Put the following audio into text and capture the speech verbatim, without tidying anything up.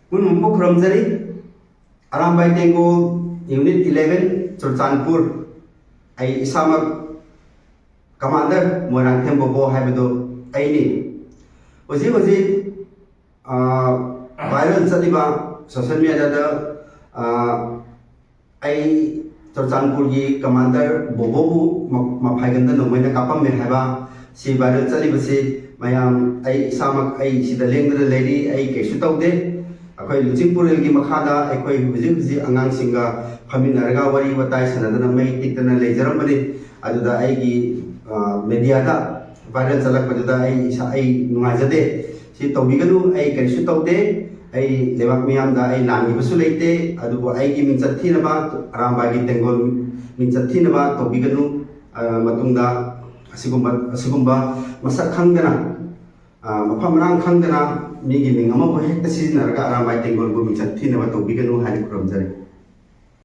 ꯄꯨꯝꯅꯃꯛꯄꯨ ꯈꯨꯔꯨꯝꯖꯔꯤ꯫ Arambai ꯇꯦꯡꯒꯣꯜ, Unit eleven, Churachandpur. ꯑꯩ ꯏꯁꯥꯃꯛ Commander ꯃꯣꯏꯔꯥꯡꯊꯦꯝ ꯕꯣꯕꯣ ꯍꯥꯏꯕꯗꯨ ꯑꯩꯅꯤ꯫ ꯍꯧꯖꯤꯛ ꯍꯧꯖꯤꯛ, ꯑ, viral ꯆꯠꯂꯤꯕ social mediaꯗ, ꯑ, ꯑꯩ ꯆꯨꯔꯆꯥꯟꯄꯨꯔꯒꯤ Commander ꯕꯣꯕꯣꯕꯨ ꯃ-, ꯃꯐꯥꯏꯒꯟꯗ ꯅꯣꯡꯃꯩꯅ ꯀꯥꯞꯄꯝꯃꯦ ꯍꯥꯏꯕ ꯁꯤ viral ꯆꯠꯂꯤꯕꯁꯤ, ꯃꯌꯥꯝ, ꯑꯩ ꯏꯁꯥꯃꯛ ꯑꯩ ꯁꯤꯗ ꯂꯦꯡꯗꯅ ꯂꯩꯔꯤ, ꯑꯩ ꯀꯩꯁꯨ ꯇꯧꯗꯦ꯫ ꯑꯩꯈꯣꯏ ꯂꯨꯆꯤꯡꯄꯨꯔꯦꯜꯒꯤ ꯃꯈꯥꯗ ꯑꯩꯈꯣꯏ ꯍꯧꯖꯤꯛ ꯍꯧꯖꯤꯛ ꯑꯉꯥꯡꯁꯤꯡꯒ ꯐꯝꯃꯤꯟꯅꯔꯒ ꯋꯥꯔꯤ ꯋꯥꯇꯥꯏ ꯁꯥꯟꯅꯗꯅ ꯃꯩ ꯇꯤꯛꯇꯅ ꯂꯩꯖꯔꯝꯕꯅꯤ꯫ ꯑꯗꯨꯗ ꯑꯩꯒꯤ, ꯑ, mediaꯗ viral ꯆꯠꯂꯛꯄꯗꯨꯗ ꯑꯩ ꯏꯁꯥ, ꯑꯩ ꯅꯨꯡꯉꯥꯏꯖꯗꯦ꯫ ꯁꯤ ꯇꯧꯕꯤꯒꯅꯨ, ꯑꯩ ꯀꯔꯤꯁꯨ ꯇꯧꯗꯦ꯫ ꯑꯩ ꯂꯩꯕꯥꯛ ꯃꯤꯌꯥꯝꯗ ꯑꯩ ꯂꯥꯟꯈꯤꯕꯁꯨ ꯂꯩꯇꯦ꯫ ꯑꯗꯨꯕꯨ ꯑꯩꯒꯤ ꯃꯤꯡꯆꯠ ꯊꯤꯅꯕ, ꯑꯔꯥꯝꯕꯥꯏꯒꯤ ꯇꯦꯡꯒꯣꯜ ꯃꯤꯡꯆꯠ ꯊꯤꯅꯕ ꯇꯧꯕꯤꯒꯅꯨ꯫ ꯑ, ꯃꯇꯨꯡꯗ ꯑꯁꯤꯒꯨꯝꯕ, ꯑꯁꯤꯒꯨꯝꯕ ꯃꯁꯛ ꯈꯪꯗꯅ, ꯑ, ꯃꯐꯝ ꯃꯔꯥꯡ ꯈꯪꯗꯅ ꯃꯤꯒꯤ ꯃꯤꯡ ꯑꯃꯕꯨ ꯍꯦꯛꯇ ꯁꯤꯖꯤꯟꯅꯔꯒ ꯑꯔꯥꯝꯕꯥꯏ ꯇꯦꯡꯒꯣꯜꯕꯨ ꯃꯤꯡꯆꯠ ꯊꯤꯅꯕ ꯇꯧꯕꯤꯒꯅꯨ ꯍꯥꯏꯅ ꯈꯨꯔꯨꯝꯖꯔꯤ꯫